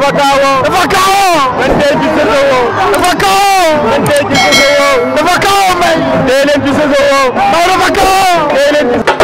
dafa kaawoo. dafa kaawoo. man tey ci Sosowo. dafa kaawoo. man tey ci Sosowo. dafa kaawoo may. tey leen ci Sosowo. Maw dafa kaawoo. tey leen ci.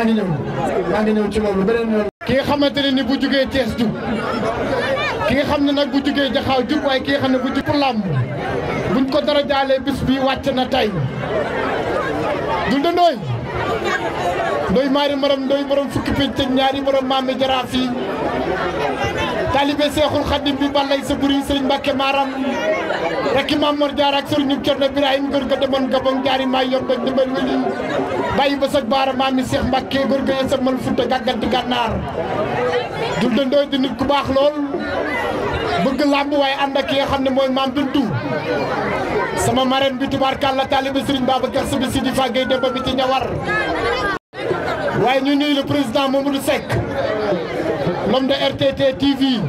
maa ngi ñëw ci loolu beneen yoon. ki nga xamante ne ni bu jugee Thiès jug ki nga xam ne nag bu jugee Jaxaaw jug waaye ki nga xam ne bu jug pour làmb buñ ko dara jaalee bis bi wàcc na tey Doudou Ndoye maari maram Ndoye borom fukki pénc ak ñaari borom maami jaraaf yi taalibe Seexul Xadim bi balay sa buri Sëriñ Mbàkke maaram rekki Maam Mor Jaara ak Sëriñ Cerno Birahim góor ga demoon Gabon jaari maa yor ba dimbal wili bàyyi ba sag baara maami Seex Mbàkke góor ga yeesamal Fuuta gàgganti gànnaar Doudou Ndoye di nit ku baax lool bëgg làmb waaye ànd ak ki nga xam ne mooy Maam Bintu sama marraine bi tubaarkàlla taalibe Sëriñ Babacar Sy bi Sidi Fagay Demba bi ci ñawar waaye ñu nuyu le président Mamadou Seck l'homme de RTT TV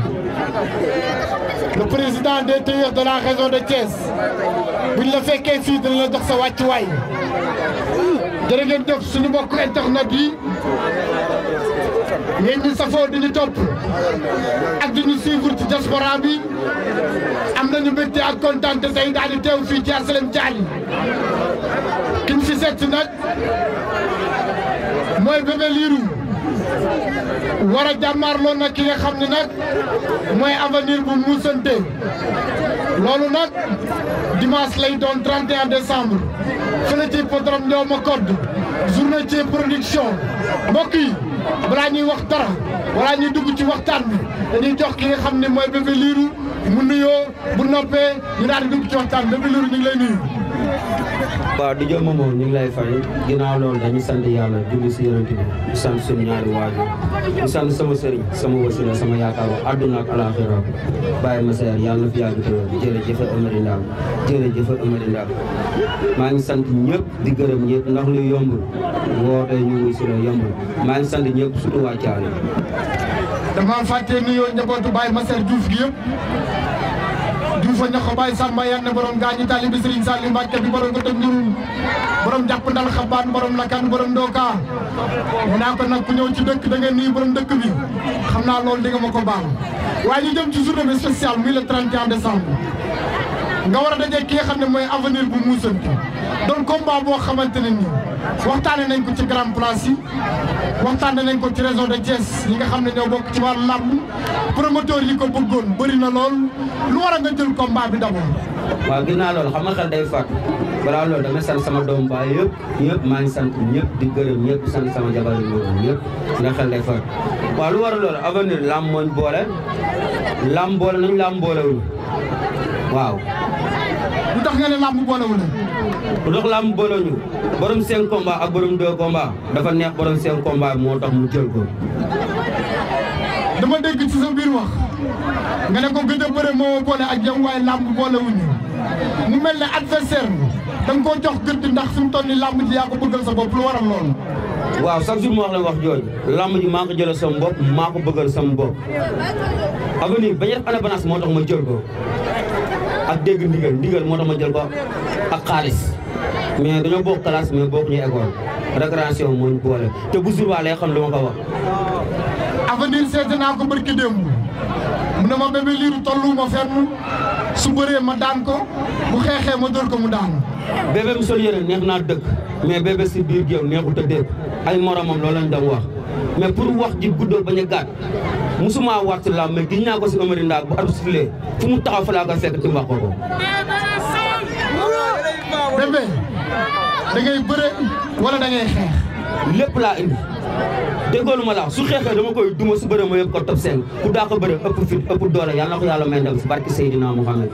le président des tailleurs de la région de Thiès buñ la fekkee fii dina la jox sa wàccuwaay jërë ngeen jëf suñu mbokk internet yi ngeen ñu safoo di ñu topp ak di ñu suivre ci diaspora bi am nañu mbégte ak kontaan te tey daal di teew fii ci Asalem Thiali ki ñu fi seet nag mooy Bébé Lirou war a jàmmaarloo nag ki nga xam ne nag mooy avenir bu muusante loolu nag dimanche lay doon 31 décembre fële ci hippodrome Ndioma Codou journée ci production mbokk yi balaa ñuy wax dara balaa ñuy dugg ci waxtaan bi dañuy jox ki nga xam ne mooy Bébé Lirou mu nuyoo bu noppee ñu daal di dugg ci waxtaan Bébé Lirou ñu ngi lay nuyu. waaw di jël moomoo ñu ngi lay fay ginnaaw loolu dañuy sant yàlla julli si yonent bi di sant suñu ñaari waajur di sant sama sëriñ sama wasila sama yaakaar wa àdduna ak alaaxira bàyyi ma seer yàlla na fi yàgg te jërëjëf Amady Ndaw jërëjëf Amady Ndaw maa ngi sant ñëpp di gërëm ñëpp ndax lu yombul woote ñu wuy si la yombul maa ngi sant ñëpp surtout waa Thiali. dama fàtte nuyoo njabootu Baye Masser Diouf gi yëpp Diouf a ñax Baye Samba yan ne borom gaañi taalibe Serigne Saliou Mbacke bi borom ko tëg njurul borom jàpp ndal xabaan borom lakan borom ndooka mu naa ko nag ku ñëw ci dëkk da ngeen nuyu borom dëkk bi xam naa loolu di nga ma ko baal waaye ñu jëm ci journée bi spéciale muy le 31 décembre nga war a daje ki nga xam ne mooy avenir bu muusanti doon combat boo xamante ne nii waxtaane nañ ko ci grand place yi waxtaane nañ ko ci région de Thiès yi nga xam ne ñoo bokk ci wàllu làmb promoteur yi ko bëggoon bëri na lool lu war a nga jël combat bi d'abord. waaw ginnaaw loolu xam nga xel day fàtt balaa loolu damay sant sama doom baay yëpp maa ngi sant ñëpp di gërëm ñëpp sant sama jabar yi ñëpp nga xel day fàtt waaw lu war a loolu avenir làmb mooñ boole làmb boole nañ làmb boolewul waaw. lu tax nga ne làmb boolewul lu tax làmb boolewuñu borom 5 combats ak borom 2 combats dafa neex borom 5 combats moo tax mu jël ko. dama dégg ci sa biir wax nga ne ko gëj a bëre moo boole ak yow waaye làmb boolewuñu mu mel ne adversaire da nga koo jox gëdd ndax fi mu toll nii làmb ji yaa ko bëggal sa bopp lu waral loolu. waaw chaque jour ma wax la wax jooju làmb ji maa ko jëlee sama bopp maa ko bëggal sama bopp avenir bañ a def indépendance moo tax ma jël ko ak dégg ndigal moo tax ma jël ko ak xaalis mais dañoo bokk classe mais bokk ñu école récréation moo ñu boole te bu jour waa lay xam lu ma ko wax. avenir seeti naa ko barki démb mu ne ma Bébé Lirou tollu ma fenn su bëree ma daan ko bu xeexee ma dóor ko mu daan. bébé mu sol yére neex naa dëkk mais bébé si biir géew neexut a dégg ay moromam loolu lañ doon wax mais pour wax ji guddoo bañ a gàtt musuma waat si làmb mais gis naa ko si Amady Ndaw bu arbitre sifflé fu mu taxaw fa laa ko fekk dimbax ko. Bébé da ngay bëre wala da ngay xeex. lépp laa indi déggoolu ma la su xeexee dama koy duma su bëre ma yëpp ko top 5 ku daa ko bëre ëpp fit ëpp doole yàlla na ko yàlla may ndam si barki Seydina Mouhamed.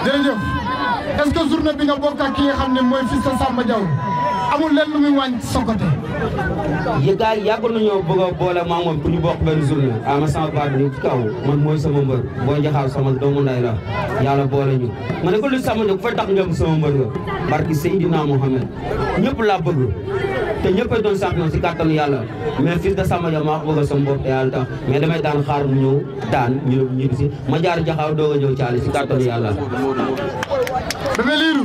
jërëjëf est-ce que journée bi nga bokk ak ki nga xam ne mooy fils de Samba Diaw amul lenn lu muy wàññi ci sa côté. gars yi yàggoon nañoo bëgg a boole maa moom pour ñu bokk benn journée ama sama baat bi ci kaw man mooy sama mbër boo njaxaaw sama doomu nday la yàlla boole ñu ma ne ko lu Samba Diaw ku fay tax ngëm sama mbër nga barki Seydina Mouhamed ñëpp laa bëgg te ñëppay doon champion si kàttanu yàlla mais fils de Samba Diaw maa ko bëgg sama bopp te yàlla tax mais damay daan xaar mu ñëw daan ñu ñibbi si ma jaar jaxaaw doog a ñëw Thiali si kàttanu yàlla. Bébé Lirou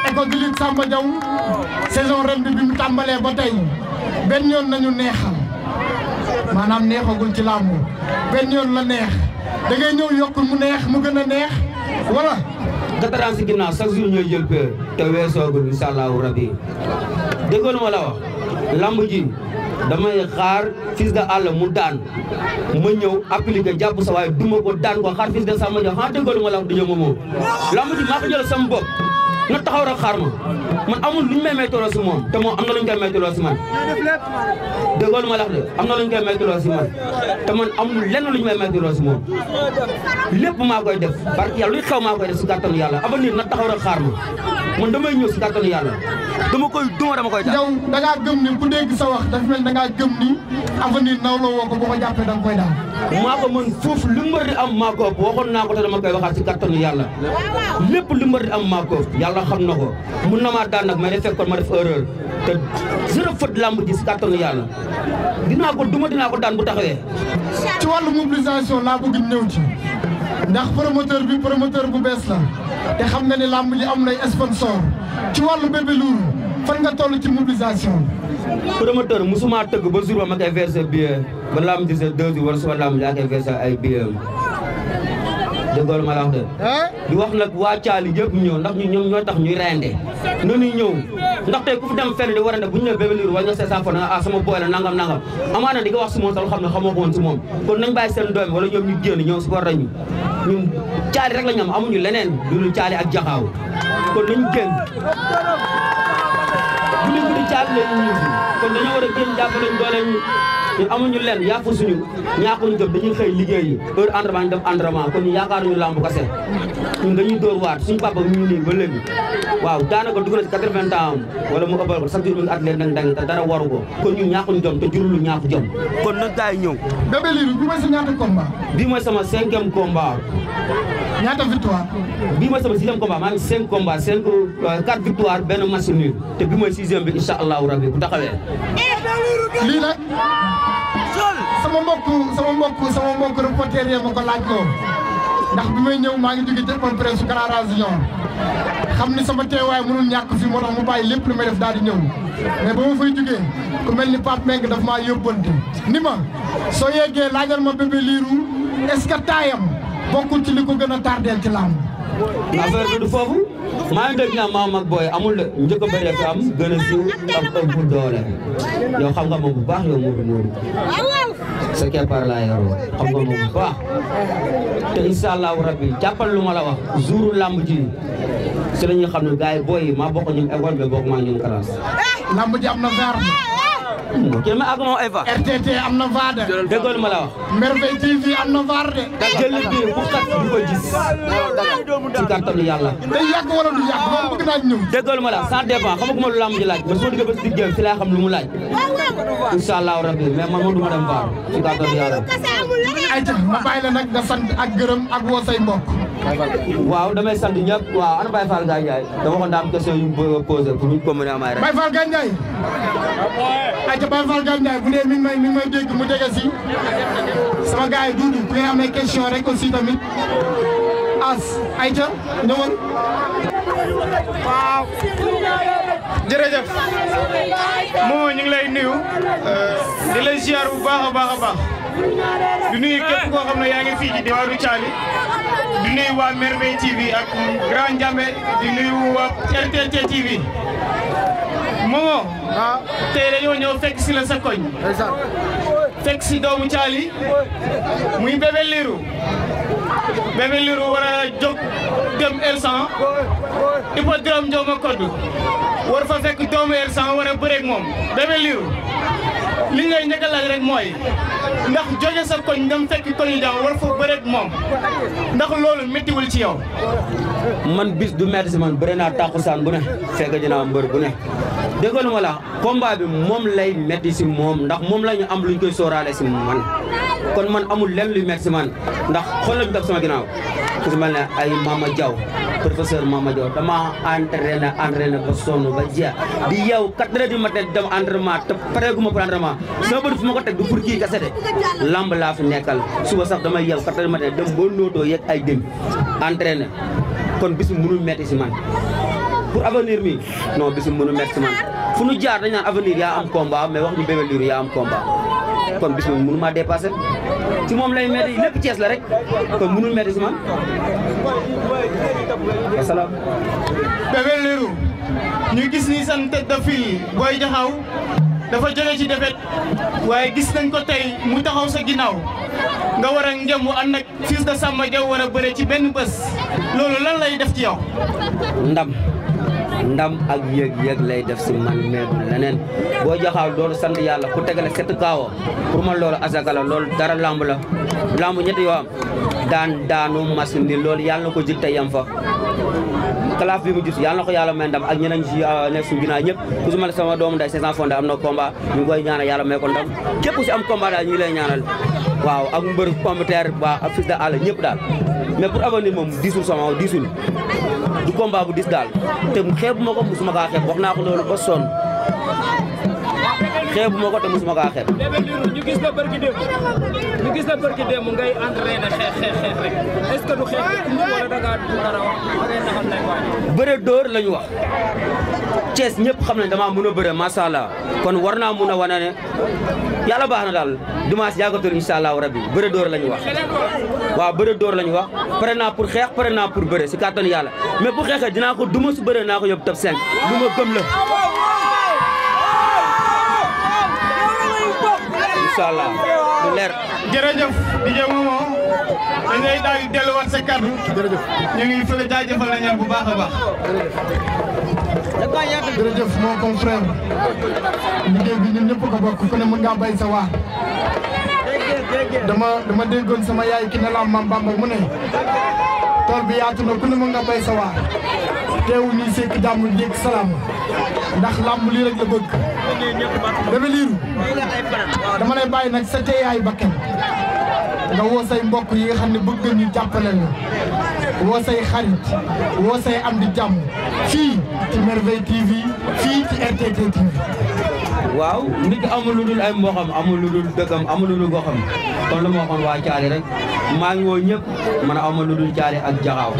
école de lutte Samba Diaw saison ren bi mu tàmbalee ba tey benn yoon nañu neexal maanaam neexagul ci làmb benn yoon la neex da ngay ñëw yokk mu neex mu gën a neex wala 4 ans si ginnaaw chaque jour ñooy jël peur te weesoogul incha allahu rabi déggoo lu ma la wax lamb ji damay xaar Fils de Alla mu daan ma ñëw appliqué jàpp sa waaye duma ko daan ko xaar Fils de Sama Dia xanaa déggoo lu ma la wax dañoo moomoo lamb ji maa ko jël sama bopp na taxaw rek xaar ma man amul lu ñu may méttaloo si moom te moom am na lu ñu koy méttaloo si man déggoo lu ma la wax de am na lu ñu koy méttaloo si man te man amul lenn lu ñu may méttaloo si moom lépp maa koy def parce que yàlla luy xew maa koy def si kàttanu yàlla avenir na taxaw rek xaar ma man damay ñëw si kàttanu yàlla dama koy koy def. yow da ngaa gëm ni ku dégg sa wax dafa mel da ngaa gëm ni avenir naw la woo ko boo ko jàppee da nga koy daal. maa ko mën foofu lu mbër di am maa ko ëpp waxoon naa ko te dama koy waxaat si kàttanu yàlla lépp lu mbër di am maa ko ëpp yàlla xam na ko mun na maa daan nag mais day fekkoon ma def erreur te zéro faute lamb ji si kàttanu yàlla dinaa ko daan bu taxawee. ci wàllu mobilisation laa bëgg ñëw ci ndax promoteur bu bees la te xam nga ni lamb ji am nay sponsor ci wàllu Bébé Lourd fan nga toll ci mobilisation. promoteur musuma tëgg ba jour ba ma koy versé billet ba lamb ji sa 2 jours wala suba lamb yaa koy versé ay billet déggoo ma la wax de di wax nag waa Caali yëpp ñëw ndax ñoom ñoo tax ñuy reyante noonu ñëw ndax tey ku fi dem fenn di war a ne bu ñu nee Bébé Lourd wala nga see saafara nga sama boy la nangam amaana di nga wax si moom sax lu xam ne xamoo ko woon si moom kon nañ bàyyi seen doom wala ñoom ñu génn ñëw si war nañu ñun Caali rek la ñu am amuñu leneen lu Caali ak Jaxaaw kon nañ génn bu ñu guddi Caali la ñu kon dañoo war a génn jàppale ñu doole ñu amuñu leen yàqu suñu ñaakuñu jëm dañuy xëy liggéeyi heure entraînement ñu dem entraînement kon ñu yaakaaruñu lamb kase ñun dañuy dóor waat suñu papa mu ngi nii ba léegi waaw daanaka dugg na ci 80 ans wala mu ëppal ko chaque jour mu ngi athlète dang te dara waru ko kon ñun ñaakuñu jom te jurulu ñaaku jom kon nag gars yi ñëw. Bébé Lourd bi mooy sa ñaata combat. bii mooy sama 5e combat. ñaata victoire. bii mooy sama 6e combat maa ngi 5 combat 4 victoire benn match nul te bii mooy 6e bi incha allahu rabbi bu taxawee. lii nag sama mbokk reporter yi ma ko laaj ko ndax bi may ñëw maa ngi jóge jëppal presse su Grand Rasion xam ni sama teewaay mënul ñàkk fi moo tax mu bàyyi lépp lu may def daal di ñëw mais ba ma fay jógee ku mel ni Pape Meng daf maa yóbbante ni ma soo yeggee laajal ma Bébé Lourd est-ce que taayam bokkul ci li ko gën a tardeel ci làmb. affaire bi du foofu maa ngi dégg naa maam ak booy amul de njëkk a bëree fi am gën a siiw am ëpp doole yow xam nga moom bu baax yow Modou sa keppaar laa yoroo xam nga moom bu baax te incha allahu rabbi jàppal lu ma la wax jouru lamb ji si la ñuy xam ne gars yi booy yi maa bokk ñun école mais bokk maa ñun classe. lamb ji am na VAR. kii ma ak moom ay VAR. RTT am na VAR de. déggoon ma la wax. Merveille TV am na VAR de. jël bi bu xat du ko gis ci kàttanu yàlla. day yàgg wala du yàgg moom bëgg naa ñëw. déggoon ma la ça dépend xamaguma lu lamb ji laaj man soo diggee ba si diggéem si laa xam lu mu laaj incha allahu rabbi mais man du ma dem VAR ci kàttanu yàlla. ayca ma bàyyi la nag nga sant ak gërëm ak woo say mbokk. waaw damay sant ñëpp waaw ana Baye Fall Gandiaye da waxoon daa am question yu mu bëgg a posé pour ñu ko mën a amay rek. Baye Fall Gandiaye ayca Baye Fall Gandiaye bu dee mi ngi may dégg mu jege si sama gars yi duudu bu ngeen amee question rek aussi tamit as ayca ñëwal. waaw jërëjëf moo ñu ngi lay nuyu di lay ziar bu baax a baax di nuyu képp koo xam ne yaa ngi fii ci diwaanu Thiali di nuyu waa Merveille TV ak Grand Ndiambé di nuyu waa RTT TV moo tey dañoo ñëw fekk si la sa koñ fekk si doomu Thiali muy Bébé Lourd Bébé Lourd war a jóg dem Elsan hippodrome Ndioma Codou war fa fekk doomu Elsan war a bëreeg moom Bébé Lourd li ngay njëkk a laaj rek mooy ndax jóge sa koñ dem fekk koñu jàmm war fa bëreeg moom ndax loolu méttiwul ci yow. man bis du metti si man bëri naa tàkkusaan bu ne fekk dinaa mbër bu ne déggoon ma la combat bi moom lay metti si moom ndax moom la ñu am luñ koy sóoraale si man kon man amul lenn luy metti si man ndax xool lañu def sama ginnaaw ku si mel ne ay Mama Diaw professeur Mama Diaw dama entraîné ba sonn ba jeex di yow 4 heures du matin dem entraînement te pareeguma pour entraînement sama bëri fu ma ko teg du pour kii kese de lamb laa fi nekkal suba sax damay yow 4 heures du matin dem ba nootoo yeeg ay dém entraîné kon bis bi mënul metti si man pour avenir mi non bis bi mënul metti si man fu nu jaar dañ naan avenir yaa am combat mais wax ñu Bébé Lourd yaa am combat kon bis bi mënu maa dépassé si moom lay metti lépp Thiès la rek kon mënul metti si man asalaam. Bébé Lirou ñu gis ni san tête de file Boy Diakhao dafa jóge ci défaite waaye gis nañ ko tey mu taxaw sa ginnaaw nga war a ngemu ànd ak Fils de Samba Diaw war a bëre ci benn bés loolu lan lay def ci yow. ndam ak yëg lay def si man mais du leneen Boy Diakhao loolu sant yàlla ku tegale 7 kaawo pour man loolu asaka la loolu dara lamb la lamb ñetti yoo am daanu machine ni loolu yàlla na ko jig te yam fa kalaaf bi mu jut yàlla na ko yàlla may ndam ak ñeneen ci nekk suñu ginnaaw ñëpp ku si mel sama doomu nday 500 fondé am na combat ñu ngi koy ñaanal yàlla may ko ndam képp ku si am combat daal ñu ngi lay ñaanal waaw ak mbër communautaire ba ak Fils de Alla ñëpp daal mais pour avenir moom diisul sama diisul du combat bu dis daal te xeebu ma ko musuma kaa xeeb wax naa ko loolu ba sonn xeebu ma ko te musuma kaa xeeb. Bébé Lirou ñu gis la barki démb ngay entraîné xeex rek est-ce que du xeex wala da ngaa dara wax da ngay naxal lay waaj. bëre dóor la ñu wax Thiès ñëpp xam nañ damaa mën a bëre macha allah kon war naa mun a wane ne yàlla baax na daal dimanche yàggatul incha allahu rabbi bëre dóor la ñu wax. waaw bëre dóor la ñu wax pare naa pour xeex pare naa pour bëre si kàttanu yàlla mais bu xeexee dinaa ko duma su bëre naa ko yóbbu top 5 lu ma gëm la. incha allah lu leer. jërëjëf DJ Momo dañ lay daal di delluwaat sa kàddu. jërëjëf ñu ngi fële jaajëfal nañu bu baax a baax. jërëjëf mon confrère liggéey bi ñun ñëpp ko bokk ku ne mën ngaa bay sa waar dama déggoon sama yaay ki ne la Mam Bamba mu ne tool bi yaatu na ku ne mën nga bay sa waar teewu ñuy sekk jàmm jéeg salaam ndax làmb lii rek la bëgg. Bébé Lirou dama lay bàyyi nag sa teeyaay bakkan nga woo say mbokk yi nga xam ne bëgg ñu jàppale la woo say xarit woo say am di jàmm fii ci Merveille TV fii ci RTT TV. waaw nit ki amul lu dul ay mboxam amul lu dul dëkkam amul lu dul goxam kon lu ma waxoon waa Thiali rek maa ngi woo ñëpp man amul lu dul Thiali ak Diakhao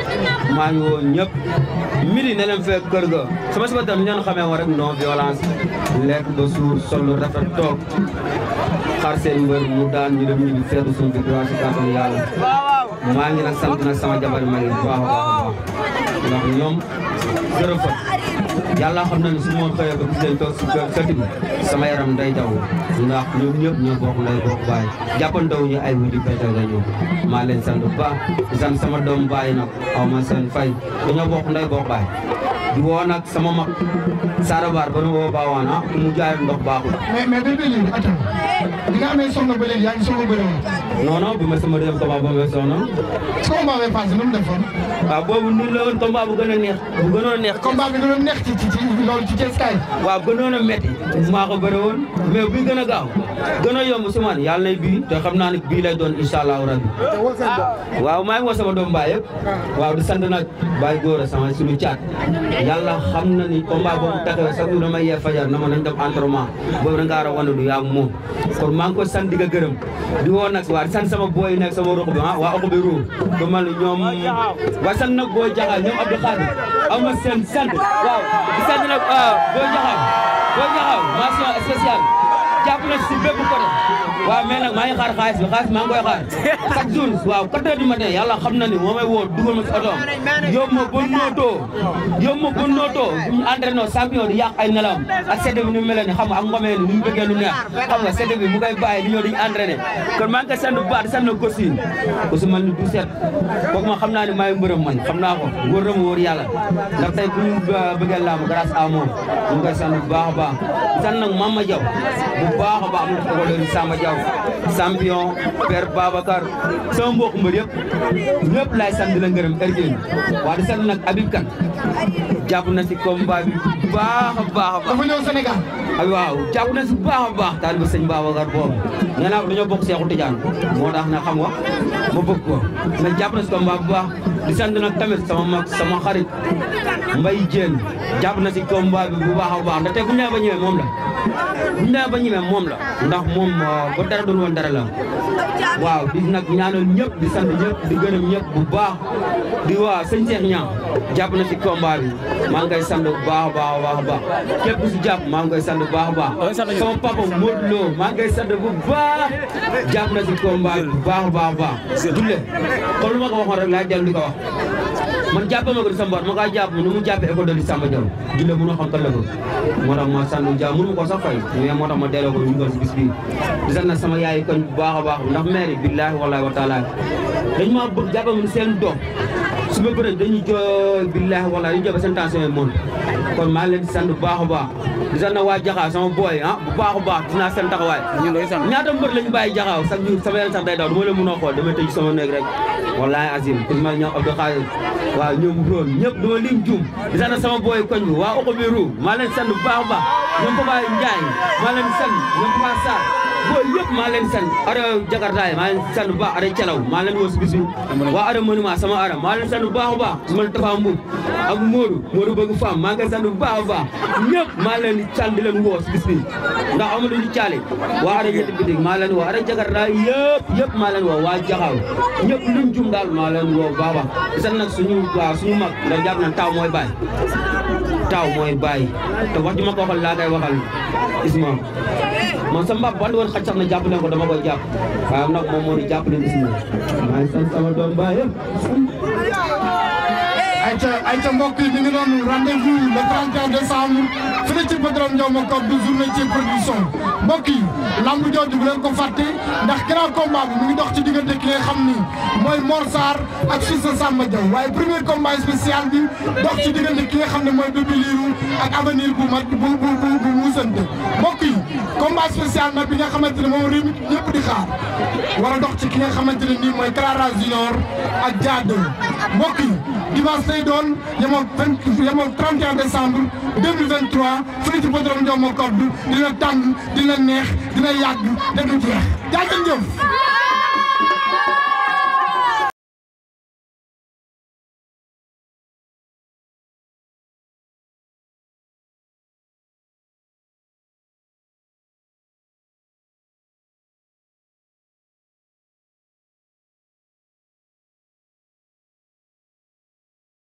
maa ngi woo ñëpp midi ne leen fekk kër ga sama suba tam ñeen xamee woon rek non violence lekk ba suur solo rafet toog xar seen mbër mu daan ñu dem ñibbi feetu suñu victoire si kàttanu yàlla maa ngi nag sant nag sama jabar mag yi bu baax a baax ndax ñoom gërëm fa yàlla xam na ne su ma xëyee ba gis leen toog si kër bi sama yaram day daw ndax ñoom ñëpp ñoo bokk nday bokk baay jàppandaw ñu ay wudi béykat la ñu maa leen sant bu baax di sant sama doom baay nag aw ma seen fay dañoo bokk nday bokk baay di woo nag sama mag Sara Bar ba nu woo baawaan mu jaay ndox baaxul. mais Bébé Lirou attends bi nga amee soxna ba léegi yaa ngi soog a bëri woon. non non bi ma sama dem combat ba ma soxna. combat bi passé nu mu defoon. waaw boobu nii la woon combat bu gën a neex bu gënoon a neex. combat bi gënoon a neex ci loolu ci Thiès kaay. waaw gënoon a métti maa ko bëri woon mais buy gën a gaaw gën a yomb si man yàlla nay bii te xam naa ne bii lay doon incha allahu rabbi. waaw maa ngi woo sama doom baay yëpp waaw di sant nag baay góor a sama suñu caat yàlla xam na ni combat boobu taxawee sax ñu damay yee fajar na ma nañ dem entraînement boobu da ngaa war a wane du yaa moom kon maa ngi ko sant di nga gërëm di woo nag waa di sant sama booy nekk sama roq bi waa oq bi ruur du mal ñoom waaye sant nag Boy Diakhao ñoom Abdou Khadir am na seen sant waaw di sant nag Boy Diakhao mention spéciale jàpp na si bépp côté waaw mais nag maa ngi xaar xaalis bi maa ngi koy xaar chaque jour waaw 4 heures du matin yàlla xam na ni moo may woo dugal ma si oto yóbbu ma ba nootoo bu ñu entraîné champion di yàq ay nelawam ak sedd bi ni mu mel ni xam nga ak ngomee ni mu bëggee lu neex xam nga sedd bi mu koy bàyyi di ñëw di ñu entraîné kon maa ngi koy sant bu baax di sant na Gossine ku si mel ni du set kooku ma xam naa ne maa ngi mbërëm man xam naa ko wóor na ma wóor yàlla ndax tey bu ñu bëggee làmb grâce à moom ñu ngi koy sant bu baax a baax di sant nag Mama Diaw bu baax a baax am na école Samba Diaw champion Père Babacar sama mbokk mbër yëpp ñëpp laay sant di la ngërëm ergéen waa di sant nag Habib Kane jàpp na si combat bi bu baax a baax a baax dafa ñëw Sénégal waaw jàpp na si bu baax a baax taalibe sëñ Babacar boobu nee naa ko dañoo bokk Seexu Tijaan moo tax na xam nga ma bëgg ko mais jàpp na si combat bu baax di sant nag tamit sama mag sama xarit Mbaye Diène jàpp na si combat bi bu baax a baax ndaxte bu ñu nee ba ñëwee moom la bu ñu nee ba ñëwee moom la ndax moom ba dara doon woon dara la waaw di nag ñaanal ñëpp di sant ñëpp di gërëm ñëpp bu baax di waa sëñ Cheikh Niang jàpp na si combat bi maa ngi koy sant bu baax a baax a baax képp ku si jàpp maa ngi koy sant bu baax a baax sama papa Modou Lo maa ngi koy sant bu baax jàpp na si combat bi bu baax a baax dulle comme lu ma ko waxoon rek laay dellu di ko wax man jàppee ma ko di Samba ma kaa jàpp nu mu jàppee école de li Samba Diaw dulle mënoo xam kan la ko moo tax ma sant Dia mënu ma ko sax fay mais moo tax ma delloo ko ñu si bis bii di sant nag sama yaay koñ bu baax a baax ndax maire yi billaahi wallaahi wa taala dañu maa bëgg jàppee ma seen doom su ma bëree dañuy jooy billaahi wallaahi dañuy jooy ba seen tension yi moom kon maa ngi leen di sant bu baax a baax di sant waa Jaxaaw sama booy bu baax a baax dinaa seen taxawaay ñaata mbër lañu bàyyi Jaxaaw chaque jour sama yeneen sax day daw du ma leen mën a xool damay tëj sama néeg rek wallaahi azim ku ma ñoom Abdou Khadir waaw ñoom róon ñëpp dama lim juum di sant sama booy koñ bi waa Oko Biru maa leen sant bu baax a baax ñoom Papa Ndiaye maa leen sant ñoom Papa Sarr booy yëpp maa leen sant ara Jakartaay maa leen sant bu baax ara Calaw maa leen woo si bis bi waa ara monument sama ara maa leen sant bu baax a baax su ma Tafa Mbuub ak Modou bëgg femme maa ngi koy sant bu baax a baax ñëpp maa leen di sant di leen woo si bis bi ndax amuñu di caali waa ara ñetti bitig maa leen woo ara Jakartaay yëpp maa leen woo waa Jaxaaw ñëpp luñ jum daal maa leen woo baax a baax di sant nag suñu mag ndax jàpp na taaw mooy baay te wax ji ma ko waxal laa koy waxal Isma man sa mbab bandi woon xaj sax na jàpp leen ko dama koy jàpp waaye nag moom moo di jàpp leen Isma maa ngi sant sama doom baay yëpp ayca mbokk yi ñu ngi doon rendez-vous le 31 décembre fële ci Podrom Ndiaw ma kob du journée ci production mbokk yi lamb jooju bu leen ko fàtte ndax grand combat bi mu ngi dox ci diggante ki nga xam ni mooy Mor Sarr ak fils de Samba Diaw waaye premier combat spécial bi dox ci diggante ki nga xam ne mooy Bébé Lirou ak avenir bu muusante mbokk yi combat spécial nag bi nga xamante ne moom réew mi ñëpp di xaar war a dox ci ki nga xamante ne nii mooy Clara Junior ak Diado mbokk yi dimanche lay doon yemoo 31 décembre 2023 fële ci Podrom Ndiaw ma kob dina tàng dina neex dina yàgg te du jeex jaajëf.